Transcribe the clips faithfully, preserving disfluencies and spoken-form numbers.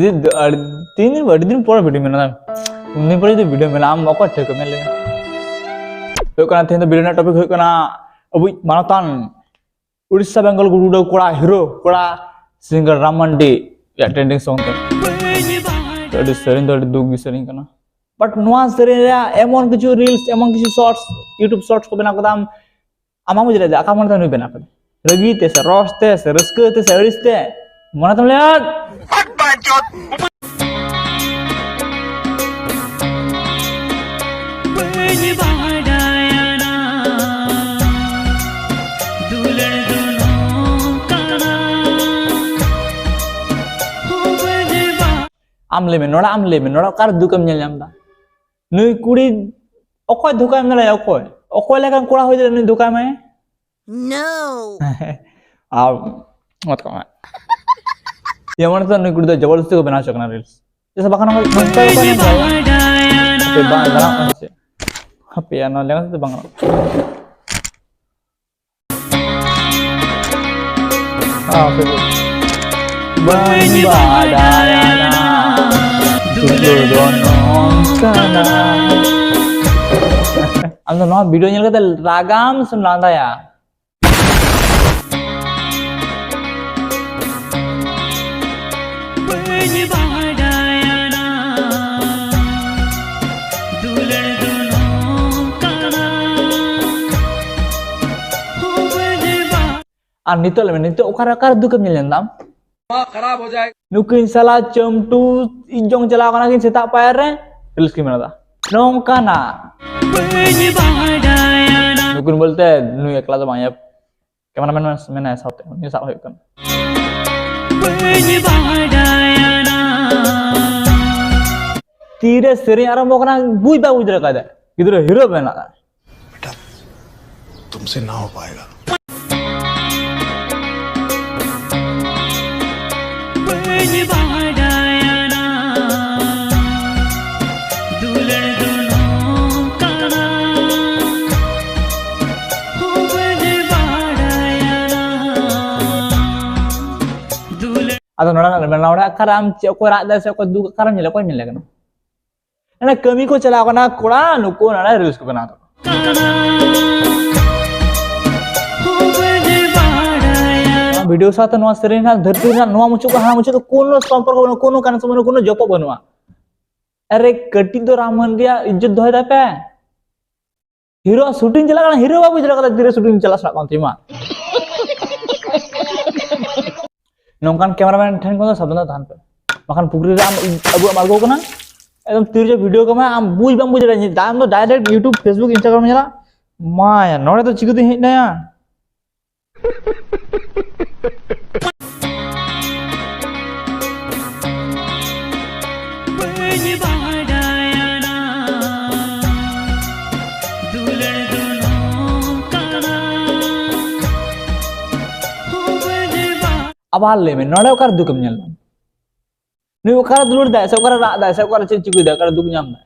ᱡᱩᱫᱤ ᱫ-, ᱟᱹᱰᱤ ᱫᱤᱱ, ᱟᱹᱰᱤ ᱫᱤᱱ ᱯᱚᱨ ᱵᱷᱤᱰᱤᱭᱳ ᱢᱮᱱᱟᱜᱼᱟ, ᱩᱱ ᱫᱤᱱ ᱯᱚᱨᱮ ᱡᱩᱫᱤ ᱵᱷᱤᱰᱤᱭᱳ ᱢᱮᱱᱟᱜᱼᱟ, ᱟᱢ ᱚᱠᱚᱭ ᱴᱷᱟᱹᱣᱠᱟᱹ ᱢᱮ ᱞᱟᱹᱭ ᱢᱮ? ᱦᱩᱭᱩᱜ ᱠᱟᱱᱟ, ᱛᱮᱦᱮᱧ ᱫᱚ ᱵᱷᱤᱰᱤᱭᱳ ᱨᱮᱱᱟᱜ ᱴᱚᱯᱤᱠ ᱦᱩᱭᱩᱜ ᱠᱟᱱᱟ ᱟᱵᱚᱭᱤᱡ ᱢᱟᱱᱚᱛᱟᱱ ᱩᱲᱤᱥᱥᱟ ᱵᱮᱝᱜᱚᱞ ᱜᱩᱰᱩᱰᱟᱹ ᱠᱚᱲᱟ, ᱦᱤᱨᱳ ᱠᱚᱲᱟ, ᱥᱤᱝᱜᱟᱨ ᱨᱟᱢ ᱢᱟᱱᱰᱤ ᱭᱟᱜ ᱴᱨᱮᱱᱰᱤᱝ ᱥᱚᱝ ᱛᱮ᱾ ᱟᱹᱰᱤ ᱥᱮᱨᱮᱧ ᱫᱚ ᱟᱹᱰᱤ ᱫᱩᱠ ᱜᱮ ᱥᱮᱨᱮᱧ ᱠᱟᱱᱟ, but ᱱᱚᱣᱟ ᱥᱮᱨᱮᱧ ᱨᱮᱭᱟᱜ ᱮᱢᱚᱱ ᱠᱤᱪᱷᱩ ᱨᱤᱞᱥ, ᱮᱢᱚᱱ ᱠᱤᱪᱷᱩ ᱥᱚᱨᱴᱥ, YouTube ᱥᱚᱨᱴᱥ ᱠᱚ ᱵᱮᱱᱟᱣ ᱠᱟᱫᱟ, ᱟᱢ ᱟᱢᱟᱜ ᱢᱚᱡᱽ ᱨᱮ ᱟᱠᱟ ᱢᱚᱱᱮ ᱛᱮ ᱱᱩᱭ ᱵᱮᱱᱟᱣ ᱠᱟᱫᱟ? ᱨᱟᱹᱜᱤ ᱛᱮ ᱥᱮ ᱨᱚᱥ ᱛᱮ ᱥᱮ ᱨᱟᱹᱥᱠᱟᱹ ᱛᱮ ᱥᱮ ᱟᱹᱲᱤᱥ ᱛᱮ? ᱢᱚᱱᱮ ᱛᱮᱢ ᱞᱟᱹᱭᱟ, ᱵᱟᱹᱧ ᱵᱟᱰᱟᱭᱟ ᱱᱟ, ᱫᱩᱞᱟᱹᱲ ᱫᱚ ᱱᱚᱝᱠᱟᱱᱟ᱾ ᱦᱚᱸ, ᱵᱟᱹᱧ ᱵᱟ- ᱟᱢ ᱞᱟᱹᱭ ᱢᱮ, ᱱᱚᱰᱮ ᱟᱢ ᱞᱟᱹᱭ ᱢᱮ, ᱱᱚᱰᱮ ᱚᱠᱟᱨᱮ ᱫᱩᱠ ᱮᱢ ᱧᱮᱞ ᱧᱟᱢ ᱮᱫᱟ? ᱱᱩᱭ ᱠᱩᱲᱤ ᱚᱠᱚᱭ ᱫᱷᱳᱠᱟ ᱮᱢ ᱫᱟᱲᱮᱭᱟᱜᱼᱟ? ᱚᱠᱚᱭ, ᱚᱠᱚᱭ ᱞᱮᱠᱟᱱ ᱠᱚᱲᱟ ᱦᱩᱭ ᱫᱟᱲᱮᱭᱟᱜᱼᱟ ᱱᱩᱭ ᱫᱷᱳᱠᱟ ᱮᱢᱟᱭ? No. ᱟᱨ ᱢᱚᱛ ᱠᱚ ᱢᱮ᱾ ᱡᱮᱢᱚᱱ ᱛᱚ ᱱᱩᱭ ᱠᱩᱲᱤ ᱫᱚ ᱡᱚᱵᱚᱨᱫᱚᱥᱛᱤ ᱠᱚ ᱵᱮᱱᱟᱣ ᱦᱚᱪᱚ ᱠᱟᱱᱟ ᱨᱤᱞᱥ᱾ ᱡᱮᱥᱮ ᱵᱟᱠᱷᱟᱱ ᱦᱚᱸ ᱱᱚᱝᱠᱟ ᱠᱚ ᱵᱟᱝ ᱜᱟᱱᱚᱜ ᱠᱟᱱᱟ ᱥᱮ? ᱦᱟᱯᱮᱭᱟ, ᱱᱚᱣᱟ ᱞᱮᱸᱜᱟ ᱥᱮᱫ ᱫᱚ ᱵᱟᱝ ᱜᱟᱱᱚᱜ ᱠᱟᱱᱟ᱾ ᱵᱟᱹᱧ ᱵᱟᱰᱟᱭᱟ ᱱᱟ, ᱫᱩᱞᱟᱹᱲ ᱫᱚ ᱱᱚᱝᱠᱟᱱᱟ᱾ ᱟᱢ ᱫᱚ ᱱᱚᱣᱟ ᱵᱷᱤᱰᱤᱭᱳ ᱧᱮᱞ ᱠᱟᱛᱮ ᱨᱟᱜᱟᱢ ᱥᱮᱢ ᱞᱟᱸᱫᱟᱭᱟ? ᱵᱟᱹᱧ ᱵᱟᱰᱟᱭᱟ ᱱᱟ, ᱫᱩᱞᱟᱹᱲ ᱫᱚ ᱱᱚᱝᱠᱟᱱᱟ᱾ ᱦᱚᱸ, ᱵᱟᱹᱧ ᱵᱟ- ᱟᱨ ᱱᱤᱛᱚᱜ ᱞᱟᱹᱭ ᱢᱮ, ᱱᱤᱛᱚᱜ ᱚᱠᱟᱨᱮ, ᱚᱠᱟᱨᱮ ᱫᱩᱠ ᱮᱢ ᱧᱮᱞ ᱧᱟᱢ ᱫᱟ ᱟᱢ? ᱱᱩᱠᱤᱱ ᱥᱟᱞᱟ ᱪᱟᱹᱢᱴᱩ ᱤᱡ ᱡᱚᱝ ᱪᱟᱞᱟᱣ ᱠᱟᱱᱟ ᱠᱤᱱ ᱥᱮᱛᱟᱜ ᱯᱟᱭᱟᱨ ᱨᱮ, ᱨᱤᱞᱥ ᱠᱤᱱ ᱵᱮᱱᱟᱣ ᱫᱟ᱾ ᱱᱚᱝᱠᱟᱱᱟ᱾ ᱱᱩᱠᱤᱱ ᱵᱚᱞᱛᱮ ᱱᱩᱭ ᱮᱠᱞᱟ ᱫᱚ ᱵᱟᱝ, ᱠᱮᱢᱮᱨᱟᱢᱮᱱ ᱢᱮᱱᱟᱭᱟ ᱥᱟᱶᱛᱮ, ᱩᱱᱤ ᱥᱟᱵ ᱦᱩᱭᱩᱜ ᱠᱟᱱᱟ᱾ ᱛᱤᱨᱮ ᱥᱮᱨᱮᱧ ᱟᱨᱟᱢᱵᱷᱚ ᱠᱟᱱᱟ, ᱵᱩᱡᱽ ᱵᱟᱭ ᱵᱩᱡᱽ ᱫᱟᱲᱮ ᱠᱟᱣᱫᱟ᱾ ᱜᱤᱫᱽᱨᱟᱹ ᱦᱤᱨᱳ ᱵᱮᱱᱟᱜᱼᱟ᱾ बेटा, तुमसे ना हो पाएगा। ᱟᱫᱚ ᱱᱚᱰᱮ, ᱱᱚᱰᱮ ᱚᱠᱟᱨᱮ ᱟᱢ ᱪᱮᱫ, ᱚᱠᱚᱭ ᱨᱟᱜ ᱫᱟᱭ ᱥᱮ ᱚᱠᱚᱭ ᱫᱩᱠ, ᱚᱠᱟᱨᱮᱢ ᱧᱮᱞᱟ, ᱚᱠᱚᱭ ᱧᱮᱞᱮ ᱠᱟᱱᱟ? ᱚᱱᱟ ᱠᱟᱹᱢᱤ ᱠᱚ ᱪᱟᱞᱟᱣ ᱠᱟᱱᱟ ᱠᱚᱲᱟ, ᱱᱩᱠᱩ ᱱᱚᱰᱮ reels ᱠᱚ ᱵᱮᱱᱟᱣ ᱫᱟᱠᱚ᱾ ᱱᱚᱣᱟ video ᱥᱟᱶᱛᱮ ᱱᱚᱣᱟ ᱥᱮᱨᱮᱧ ᱨᱮᱱᱟᱜ, ᱫᱷᱟᱹᱨᱛᱤ ᱨᱮᱱᱟᱜ ᱱᱚᱣᱟ ᱢᱩᱪᱟᱹᱫ ᱠᱷᱚᱱ ᱦᱟᱱᱟ ᱢᱩᱪᱟᱹᱫ ᱫᱚ ᱠᱳᱱᱳ ᱥᱚᱢᱯᱚᱨᱠᱚ ᱵᱟᱹᱱᱩᱜᱼᱟ, ᱠᱳᱱᱳ connection ᱵᱟᱹᱱᱩᱜᱼᱟ, ᱠᱳᱱᱳ ᱡᱚᱯᱚᱜ ᱵᱟᱹᱱᱩᱜᱼᱟ᱾ ᱟᱨᱮ ᱠᱟᱹᱴᱤᱡ ᱫᱚ ᱨᱟᱢ ᱢᱚᱱᱫᱤᱨ ᱨᱮᱭᱟᱜ ᱤᱡᱽᱡᱚᱛ ᱫᱚᱦᱚᱭ ᱛᱟᱯᱮ᱾ Hero ᱣᱟᱜ shooting ᱪᱟᱞᱟᱜ ᱠᱟᱱᱟ, hero ᱵᱟᱵᱩ ᱪᱟᱞᱟᱜ ᱠᱟᱱᱟ, ᱛᱤᱨᱮ shooting ᱪᱟᱞᱟᱜ ᱥᱟᱱᱟ ᱠᱟᱱ ᱛᱤᱧᱟ ᱢᱟ᱾ ᱱᱚᱝᱠᱟᱱ cameraman ᱴᱷᱮᱱ ᱠᱷᱚᱱ ᱫᱚ ᱥᱟᱵᱫᱷᱟᱱ ᱛᱟᱦᱮᱱ ᱯᱮ, ᱵᱟᱠᱷᱟᱱ ᱯᱩᱠᱷᱨᱤ ᱨᱮ ᱟᱢ ᱟᱹᱜᱩ ᱟᱢ ᱟᱬᱜᱚ ᱠᱟᱱᱟ, ᱮᱠᱫᱚᱢ ᱛᱤᱨᱮ video ᱠᱚ ᱮᱢᱟ, ᱟᱢ ᱵᱩᱡᱽ ᱵᱟᱢ ᱵᱩᱡᱽ ᱫᱟᱲᱮᱭᱟᱜᱼᱟ᱾ ᱟᱢ ᱫᱚ direct YouTube, Facebook, Instagram ᱧᱮᱞᱟ, ᱢᱟᱭᱟ ᱱᱚᱰᱮ ᱫᱚ ᱪᱤᱠᱟᱹᱛᱮ ᱦᱮᱡ ᱮᱱᱟᱭᱟ? ᱵᱟᱹᱧ ᱵᱟᱰᱟᱭᱟ ᱱᱟ, ᱫᱩᱞᱟᱹᱲ ᱫᱚ ᱱᱚᱝᱠᱟᱱᱟ᱾ ᱦᱚᱸ ᱵᱟᱹᱧ ᱵᱟ- ᱟᱵᱟᱨ ᱞᱟᱹᱭ ᱢᱮ, ᱱᱚᱰᱮ ᱚᱠᱟᱨᱮ ᱫᱩᱠᱮᱢ ᱧᱮᱞ ᱧᱟᱢᱟ? ᱱᱩᱭ ᱚᱠᱟᱨᱮ ᱫᱩᱞᱟᱹᱲ ᱫᱟᱭ ᱥᱮ ᱚᱠᱟᱨᱮ ᱨᱟᱜ ᱫᱟᱭ ᱥᱮ ᱚᱠᱟᱨᱮ ᱪᱮᱫ ᱪᱤᱠᱟᱹᱭ ᱫᱟᱭ, ᱚᱠᱟᱨᱮ ᱫᱩᱠ ᱧᱟᱢ ᱫᱟᱭ?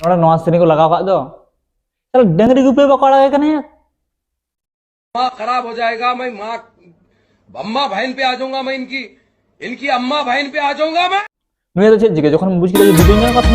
ᱱᱚᱰᱮ ᱱᱚᱣᱟ ᱥᱮᱨᱮᱧ ᱠᱚ ᱞᱟᱜᱟᱣ ᱠᱟᱜ ᱫᱚ, ᱛᱟᱦᱞᱮ ᱰᱟᱹᱝᱨᱤ ᱜᱩᱯᱤ ᱵᱟᱠᱚ ᱟᱲᱟᱜᱮ ᱠᱟᱱᱟ ᱭᱟ᱾ दिमाग खराब हो जाएगा। मैं माँ अम्मा बहन पे आ जाऊंगा, मैं इनकी इनकी अम्मा बहन पे आ जाऊंगा मैं। ᱱᱩᱭ ᱫᱚ ᱪᱮᱫ ᱪᱤᱠᱟᱹ, ᱡᱚᱠᱷᱚᱱ ᱵᱩᱡᱽ ᱠᱮᱫᱟ ᱡᱮ video ᱧᱮᱞ ᱠᱟᱛᱮ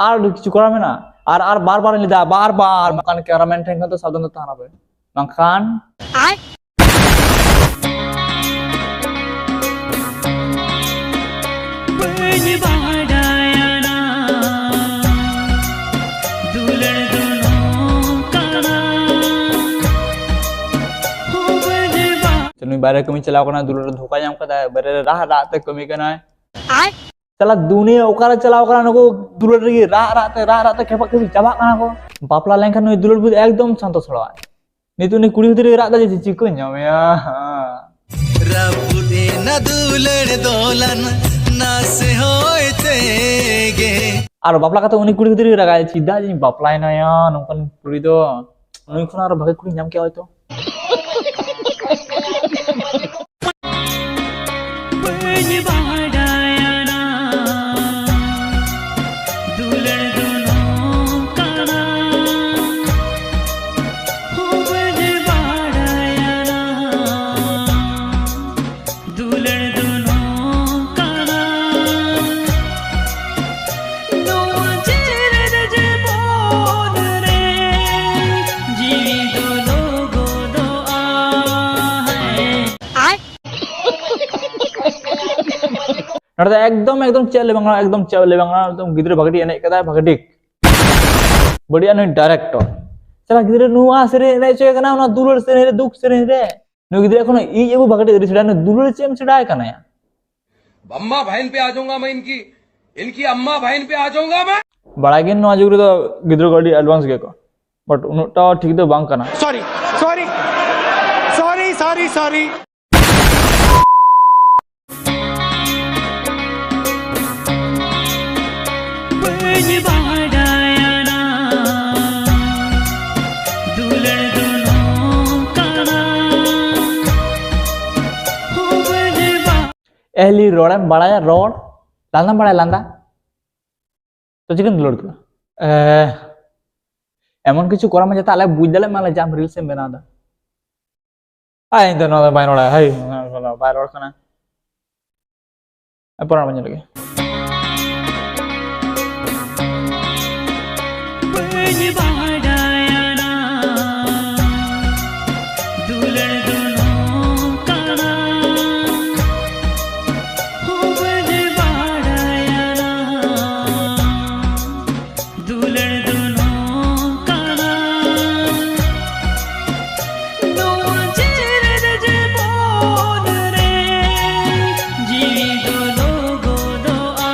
ᱟᱨ ᱠᱤᱪᱷᱩ ᱠᱚᱨᱟᱣ ᱢᱮᱱᱟᱜᱼᱟ, ᱟᱨ ᱟᱨ ᱵᱟᱨ ᱵᱟᱨ ᱞᱟᱹᱭ ᱫᱟ, ᱵᱟᱨ ᱵᱟᱨ ᱱᱚᱝᱠᱟᱱ cameraman ᱴᱷᱮᱱ ᱠᱷᱚᱱ ᱫᱚ ᱥᱟᱵᱫᱷᱟᱱ ᱛᱮ ᱛᱟᱦᱮᱱ ᱯᱮ, ᱵᱟᱝᱠᱷᱟᱱ ᱵᱟᱹᱧ ᱵᱟᱰᱟᱭᱟ ᱱᱟ, ᱫᱩᱞᱟᱹᱲ ᱫᱚ ᱱᱚᱝᱠᱟᱱᱟ᱾ ᱦᱚᱸ ᱵᱟᱹᱧ ᱵᱟ- ᱱᱩᱭ ᱵᱟᱭᱨᱮ ᱠᱟᱹᱢᱤ ᱪᱟᱞᱟᱣ ᱠᱟᱱᱟ, ᱫᱩᱞᱟᱹᱲ ᱨᱮ ᱫᱷᱳᱠᱟ ᱧᱟᱢ ᱠᱟᱫᱟᱭ, ᱵᱟᱭᱨᱮ ᱨᱮ ᱨᱟᱜ ᱨᱟᱜ ᱛᱮ ᱠᱟᱹᱢᱤ ᱠᱟᱱᱟᱭ᱾ ᱥᱟᱞᱟ ᱫᱩᱱᱤᱭᱟᱹ ᱚᱠᱟᱨᱮ ᱪᱟᱞᱟᱣ ᱠᱟᱱᱟ, ᱱᱩᱠᱩ ᱫᱩᱞᱟᱹᱲ ᱨᱮᱜᱮ ᱨᱟᱜ ᱨᱟᱜ ᱛᱮ, ᱨᱟᱜ ᱨᱟᱜ ᱛᱮ ᱠᱷᱮᱯᱟᱜ ᱠᱷᱮᱯᱤ ᱪᱟᱵᱟᱜ ᱠᱟᱱᱟ ᱠᱚ᱾ ᱵᱟᱯᱞᱟ ᱞᱮᱱᱠᱷᱟᱱ ᱱᱩᱭ ᱫᱩᱞᱟᱹᱲ ᱵᱩᱡᱽ ᱮᱠᱫᱚᱢ ᱥᱟᱱᱛᱚ ᱥᱚᱲᱚᱜᱼᱟᱭ᱾ ᱱᱤᱛᱚᱜ ᱩᱱᱤ ᱠᱩᱲᱤ ᱜᱤᱫᱽᱨᱟᱹ ᱨᱟᱜ ᱫᱟ ᱡᱮ ᱪᱮᱫ ᱠᱚ ᱧᱟᱢᱮᱭᱟ᱾ ᱨᱟᱹᱯᱩᱫ ᱮᱱᱟ ᱫᱩᱞᱟᱹᱲ ᱫᱚᱞᱟᱱ ᱱᱟᱥᱮ ᱦᱚᱭ ᱛᱮᱜᱮ᱾ ᱟᱨ ᱵᱟᱯᱞᱟ ᱠᱟᱛᱮ ᱩᱱᱤ ᱠᱩᱲᱤ ᱜᱤᱫᱽᱨᱟᱹ ᱨᱟᱜᱟᱭ, ᱪᱮᱫᱟᱜ ᱡᱮᱧ ᱵᱟᱯᱞᱟᱭᱮᱱᱟᱭᱟ ᱱᱚᱝᱠᱟᱱ ᱠᱩᱲᱤ ᱫᱚ, ᱱᱩᱭ ᱠᱷᱚᱱ ᱟᱨᱚ ᱵᱷᱟᱜᱮ ᱠᱩᱲᱤᱧ ᱧᱟᱢ ᱠᱮᱭᱟ ᱦᱚᱭᱛᱚ᱾ ᱵᱟᱹᱧ ᱵᱟᱰᱟᱭᱟ ᱱᱟ, ᱫᱩᱞᱟᱹᱲ ᱫᱚ ᱱᱚᱝᱠᱟᱱᱟ᱾ ᱦᱚᱸ ᱵᱟᱹᱧ ᱵᱟᱰᱟᱭᱟ ᱱᱟ᱾ ᱱᱚᱰᱮ ᱫᱚ ᱮᱠᱫᱚᱢ ᱮᱠᱫᱚᱢ ᱪᱮᱫ ᱞᱟᱹᱭ ᱵᱟᱝ ᱜᱟᱱᱚᱜᱼᱟ, ᱮᱠᱫᱚᱢ ᱪᱮᱫ ᱞᱟᱹᱭ ᱵᱟᱝ ᱜᱟᱱᱚᱜᱼᱟ, ᱮᱠᱫᱚᱢ ᱜᱤᱫᱽᱨᱟᱹ ᱵᱷᱟᱜᱮ ᱴᱷᱤᱠ ᱮᱱᱮᱡ ᱠᱟᱫᱟᱭ, ᱵᱷᱟᱜᱮ ᱴᱷᱤᱠ᱾ ᱵᱟᱹᱲᱤᱡ ᱱᱩᱭ ᱰᱟᱭᱨᱮᱠᱴᱚᱨ᱾ ᱥᱟᱞᱟ ᱜᱤᱫᱽᱨᱟᱹ ᱱᱚᱣᱟ ᱥᱮᱨᱮᱧ ᱮᱱᱮᱡ ᱦᱚᱪᱚᱭᱮ ᱠᱟᱱᱟ, ᱚᱱᱟ ᱫᱩᱞᱟᱹᱲ ᱥᱮᱨᱮᱧ ᱨᱮ, ᱫᱩᱠ ᱥᱮᱨᱮᱧ ᱨᱮ᱾ ᱱᱩᱭ ᱜᱤᱫᱽᱨᱟᱹ ᱮᱠᱷᱚᱱᱳ ᱤᱡ ᱟᱹᱵᱩ ᱵᱷᱟᱜᱮ ᱴᱷᱤᱠ ᱟᱹᱣᱨᱤ ᱥᱮᱬᱟᱭᱟ, ᱱᱩᱭ ᱫᱩᱞᱟᱹᱲ ᱪᱮᱫ ᱮᱢ ᱥᱮᱬᱟᱭ ᱠᱟᱱᱟᱭᱟ? अम्मा बहन पे आ जाऊंगा मैं इनकी, इनकी अम्मा बहन पे आ जाऊंगा मैं। ᱵᱟᱲᱟᱭ ᱜᱮ ᱱᱚᱣᱟ ᱡᱩᱜᱽ ᱨᱮᱫᱚ ᱜᱤᱫᱽᱨᱟᱹ ᱠᱚ ᱟᱹᱰᱤ advance ᱜᱮᱭᱟ ᱠᱚ, but ᱩᱱᱟᱹᱜ ᱴᱟ ᱴᱷᱤᱠ ᱫᱚ ᱵᱟᱝ ᱠᱟᱱᱟ᱾ Sorry, sorry, sorry, sorry, sorry। ᱵᱟᱹᱧ ᱵᱟᱰᱟᱭᱟ ᱱᱟ, ᱫᱩᱞᱟᱹᱲ ᱫᱚ ᱱᱚᱝᱠᱟᱱᱟ᱾ ᱦᱚᱸ ᱵᱟᱹᱧ ᱵᱟ- ᱮᱦᱞᱤ ᱨᱚᱲᱮᱢ ᱵᱟᱲᱟᱭᱟ ᱨᱚᱲ, ᱞᱟᱸᱫᱟᱢ ᱵᱟᱲᱟᱭᱟ ᱞᱟᱸᱫᱟ, ᱛᱚ ᱪᱤᱠᱟᱹᱢ ᱫᱩᱞᱟᱹᱲ ᱠᱚᱣᱟ? ᱮ, ᱮᱢᱚᱱ ᱠᱤᱪᱷᱩ ᱠᱚᱨᱟᱣ ᱢᱮ ᱡᱟᱛᱮ ᱟᱞᱮ ᱵᱩᱡᱽ ᱫᱟᱲᱮᱭᱟᱜ ᱢᱟ ᱟᱞᱮ ᱡᱮ ᱟᱢ reels ᱮᱢ ᱵᱮᱱᱟᱣ ᱮᱫᱟ᱾ ᱟᱭ, ᱤᱧ ᱫᱚ ᱱᱚᱣᱟ ᱫᱚ ᱵᱟᱭ ᱨᱚᱲᱟ, ᱦᱟᱭ, ᱵᱟᱭ ᱨᱚᱲ ᱠᱟᱱᱟ᱾ ᱮᱨᱯᱚᱨ ᱟᱨ ᱵᱟᱹᱧ ᱧᱮᱞ ᱞᱮᱜᱮ᱾ ᱵᱟᱹᱧ ᱵᱟᱰᱟᱭᱟ ᱱᱟ, ᱫᱩᱞᱟᱹᱲ ᱫᱚ ᱱᱚᱝᱠᱟᱱᱟ᱾ ᱦᱚᱸ ᱵᱟᱹᱧ ᱵᱟᱰᱟᱭᱟ ᱱᱟ, ᱫᱩᱞᱟᱹᱲ ᱫᱚ ᱱᱚᱝᱠᱟᱱᱟ᱾ ᱱᱚᱣᱟ ᱡᱮᱨᱮᱫ ᱡᱤᱵᱚᱱ ᱨᱮ ᱡᱤᱣᱤ ᱫᱚ ᱞᱚᱜᱚᱫᱚᱜᱼᱟ,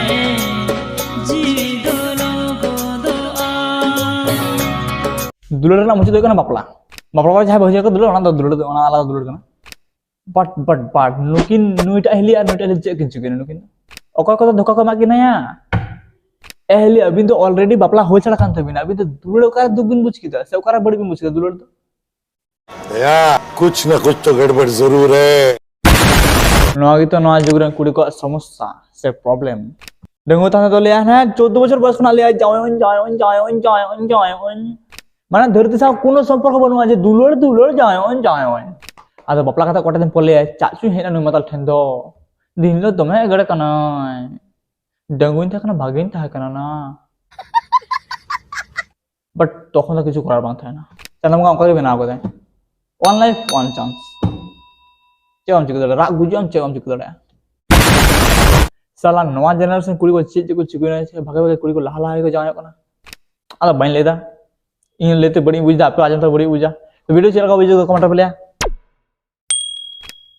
ᱦᱮᱸ, ᱡᱤᱣᱤ ᱫᱚ ᱞᱚᱜᱚᱫᱚᱜᱼᱟ᱾ ᱫᱩᱞᱟᱹᱲ ᱨᱮᱱᱟᱜ ᱢᱩᱪᱟᱹᱫ ᱫᱚ ᱦᱩᱭᱩᱜ ᱠᱟᱱᱟ ᱵᱟᱯᱞᱟ᱾ ᱵᱟᱯᱞᱟ ᱠᱚᱨᱮ ᱡᱟᱦᱟᱸᱭ ᱵᱟᱹᱦᱩ ᱡᱟᱶᱟᱭ ᱠᱚ ᱫᱩᱞᱟᱹᱲ, ᱚᱱᱟ ᱫᱚ ᱫᱩᱞᱟᱹᱲ ᱫᱚ, ᱚᱱᱟ ᱟᱞᱟᱫᱟ ᱫᱩᱞᱟᱹᱲ ᱠᱟᱱᱟ᱾ But, but, but, ᱱᱩᱠᱤᱱ, ᱱᱩᱭᱴᱟᱜ ᱦᱤᱞᱤ ᱟᱨ ᱱᱩᱭᱴᱟᱜ ᱦᱤᱞᱤ ᱪᱮᱫ ᱠᱤᱱ ᱪᱤᱠᱟᱹᱭᱟ ᱱᱩᱠᱤᱱ? ᱚᱠᱚᱭ ᱠᱚᱫᱚ ᱫᱷᱳᱠᱟ ᱠᱚ ᱮᱢᱟᱜ ᱠᱤᱱᱟ ᱭᱟ? ᱮ ᱦᱤᱞᱤ, ᱟᱹᱵᱤᱱ ᱫᱚ already ᱵᱟᱯᱞᱟ ᱦᱩᱭ ᱪᱷᱟᱲᱟ ᱠᱟᱱ ᱛᱟᱹᱵᱤᱱᱟ, ᱟᱹᱵᱤᱱ ᱫᱚ ᱫᱩᱞᱟᱹᱲ ᱚᱠᱟᱨᱮ ᱫᱩᱠ ᱵᱤᱱ ᱵᱩᱡᱽ ᱠᱮᱫᱟ ᱥᱮ ᱚᱠᱟᱨᱮ ᱵᱟᱹᱲᱤᱡ ᱵᱤᱱ ᱵᱩᱡᱽ ᱠᱮᱫᱟ ᱫᱩᱞᱟᱹᱲ ᱫᱚ? भैया, कुछ न कुछ तो गड़बड़ जरूर है। ᱱᱚᱣᱟ ᱜᱮᱛᱚ ᱱᱚᱣᱟ ᱡᱩᱜᱽ ᱨᱮᱱ ᱠᱩᱲᱤ ᱠᱚᱣᱟᱜ ᱥᱚᱢᱚᱥᱥᱟ ᱥᱮ problem᱾ ᱰᱟᱺᱜᱩᱣᱟᱹ ᱛᱟᱦᱮᱸ ᱫᱚ ᱞᱟᱹᱭᱟ, ᱦᱮᱸ, ᱪᱳᱫᱫᱳ ᱵᱚᱪᱷᱚᱨ ᱵᱚᱭᱚᱥ ᱠᱷᱚᱱᱟᱜ ᱞᱟᱹᱭᱟ, ᱡᱟᱶᱟᱭ ᱚᱧ, ᱡᱟᱶᱟᱭ ᱚᱧ, ᱡᱟᱶᱟᱭ ᱚᱧ, ᱡᱟᱶᱟᱭ ᱚᱧ, ᱡᱟᱶᱟᱭ ᱚᱧ᱾ ᱢᱟᱱᱮ ᱫᱷᱟᱹᱨᱛᱤ ᱥᱟᱶ ᱠᱳᱱᱳ ᱥᱚᱢᱯᱚᱨᱠᱚ ᱵᱟᱹᱱᱩᱜᱼᱟ ᱡᱮ ᱫᱩᱞᱟᱹᱲ, ᱫᱩᱞᱟᱹᱲ, ᱡᱟᱶᱟᱭ ᱚᱧ, ᱡᱟᱶᱟᱭ ᱚᱧ᱾ ᱟᱫᱚ ᱵᱟᱯᱞᱟ ᱠᱟᱛᱮ ᱠᱚᱴᱟ ᱫᱤᱱ ᱯᱚᱨ ᱞᱟᱹᱭᱟᱭ, ᱪᱟᱜ ᱪᱩᱧ ᱦᱮᱡ ᱮᱱᱟ ᱱᱩᱭ ᱢᱟᱛᱟᱞ ᱴᱷᱮᱱ ᱫᱚ᱾ ᱫᱤᱱ ᱦᱤᱞᱳᱜ ᱫᱚᱢᱮ ᱮᱜᱮᱨ ᱠᱟᱱᱟᱭ᱾ ᱰᱟᱺᱜᱩᱣᱟᱹᱧ ᱛᱟᱦᱮᱸ ᱠᱟᱱᱟ, ᱵᱷᱟᱜᱮᱧ ᱛᱟᱦᱮᱸ ᱠᱟᱱᱟ ᱱᱟ᱾ But ᱛᱚᱠᱷᱚᱱ ᱫᱚ ᱠᱤᱪᱷᱩ ᱠᱚᱨᱟᱨ ᱵᱟᱝ ᱛᱟᱦᱮᱸ ᱠᱟᱱᱟ᱾ ᱪᱟᱸᱫᱳ ᱵᱚᱸᱜᱟ ᱚᱱᱠᱟ ᱜᱮ ᱵᱮᱱᱟᱣ ᱠᱟᱫᱟᱭ᱾ One life, one chance᱾ ᱪᱮᱫ ᱵᱟᱢ ᱪᱤᱠᱟᱹ ᱫᱟᱲᱮᱭᱟᱜᱼᱟ, ᱨᱟᱜ ᱜᱩᱡᱩᱜ ᱟᱢ, ᱪᱮᱫ ᱵᱟᱢ ᱪᱤᱠᱟᱹ ᱫᱟᱲᱮᱭᱟᱜᱼᱟ᱾ ᱥᱟᱞᱟ ᱱᱚᱣᱟ ᱡᱮᱱᱟᱨᱮᱥᱚᱱ ᱠᱩᱲᱤ ᱠᱚ ᱪᱮᱫ ᱪᱮᱫ ᱠᱚ ᱪᱤᱠᱟᱹᱭᱟ, ᱥᱮ ᱵᱷᱟᱜᱮ ᱵᱷᱟᱜᱮ ᱠᱩᱲᱤ ᱠᱚ ᱞᱟᱦᱟ ᱞᱟᱦᱟ ᱜᱮᱠᱚ ᱡᱟᱶᱟᱭᱚᱜ ᱠᱟᱱᱟ᱾ ᱟᱫᱚ ᱵᱟᱹᱧ ᱞᱟᱹᱭᱫᱟ, ᱤᱧ ᱞᱟᱹᱭᱛᱮ ᱵᱟᱹᱲᱤᱡ ᱤᱧ ᱵᱩᱡᱽᱫᱟ, ᱟᱯᱮ ᱟᱸᱡᱚᱢ ᱛᱮ ᱵᱟᱹᱲᱤᱡ ᱵᱩᱡᱟ᱾ ᱵᱷᱤᱰᱤᱭᱳ ᱪᱮᱫ ᱞᱮᱠᱟ ᱵᱩᱡᱷᱟᱹᱣ ᱠᱚᱢᱮᱱᱴ ᱨᱮ ᱞᱟᱹᱭᱟ᱾